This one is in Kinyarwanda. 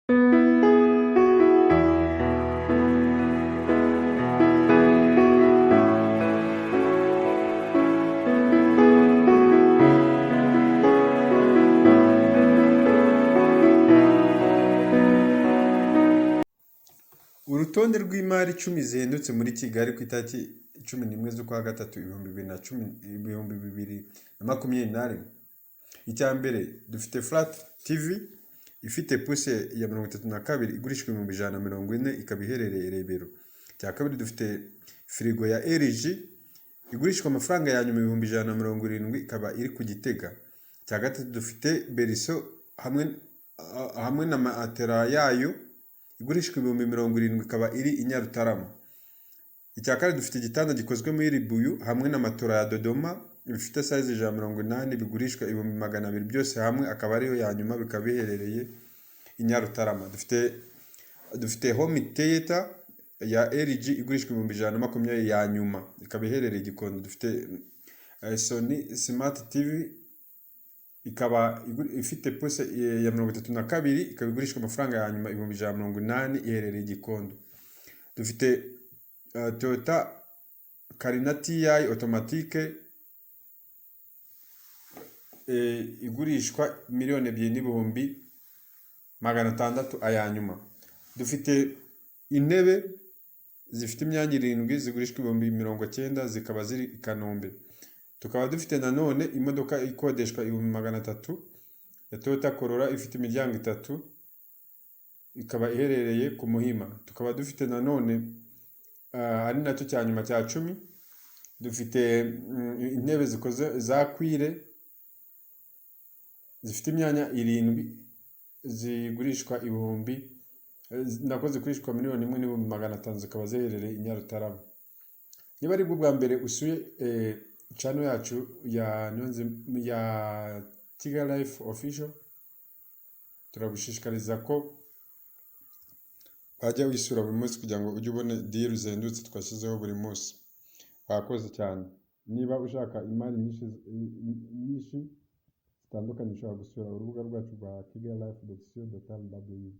Urutonde rw'imari 10 zihendutse muri Kigali ku itariki 11 z'ukwa gatatu 2010, 2021. Icya mbere, dufite flat TV ifite pouce ya 32, igurishwa 140,000, ikaba iherereye Rebero. Icya kabiri, dufite firigo ya LG igurishwa amafaranga ya nyuma 170,000, ikaba iri ku Gitega. Icya gatatu, dufite berceau hamwe na matera yayo igurishwa 70,000, ikaba iri i Nyarutarama. Icya kane, dufite igitanda gikozwe muri ribuyu hamwe na matora ya Dodoma bifite size 180, bigurishwa 200,000 byose hamwe, akaba ariyo ya nyuma, bikaba biherereye i Nyarutarama. Dufite home theater ya LG igurishwa 120,000 ya nyuma, ikaba iherereye i Gikondo. Dufite Sony Smart TV, ikaba ifite pouce ya 32, ikaba igurishwa amafaranga ya nyuma 180,000, iherereye i Gikondo. Dufite Toyota Carina TI automatique igurishwa 2,600,000 aya nyuma. Dufite intebe zifite imyanya irindwi zigurishwa 90,000, zikaba ziri i Kanombe. Tukaba dufite nanone imodoka ikodeshwa 300,000 ya Toyota Corolla ifite imiryango itatu, ikaba iherereye ku Muhima. Tukaba dufite nanone, ari nacyo cya nyuma cya 10, dufite intebe zikoze za cuir zifite imyanya irindwi, zigurishwa ibihumbi nako zigurishwa 1,500,000, zikaba ziherereye i Nyarutarama. Niba aribwo bwa mbere usuye channel yacu ya Kigali Life Official, turagushishikariza ko wajya wisura buri munsi kugira ngo ujye ubona deal zihendutse twashyizeho buri munsi. Wakoze cyane. Niba ushaka imari nyinshi nyinshi zitandukanye, ushobora gusura urubuga rwacu rwa kigalilife.co.rw.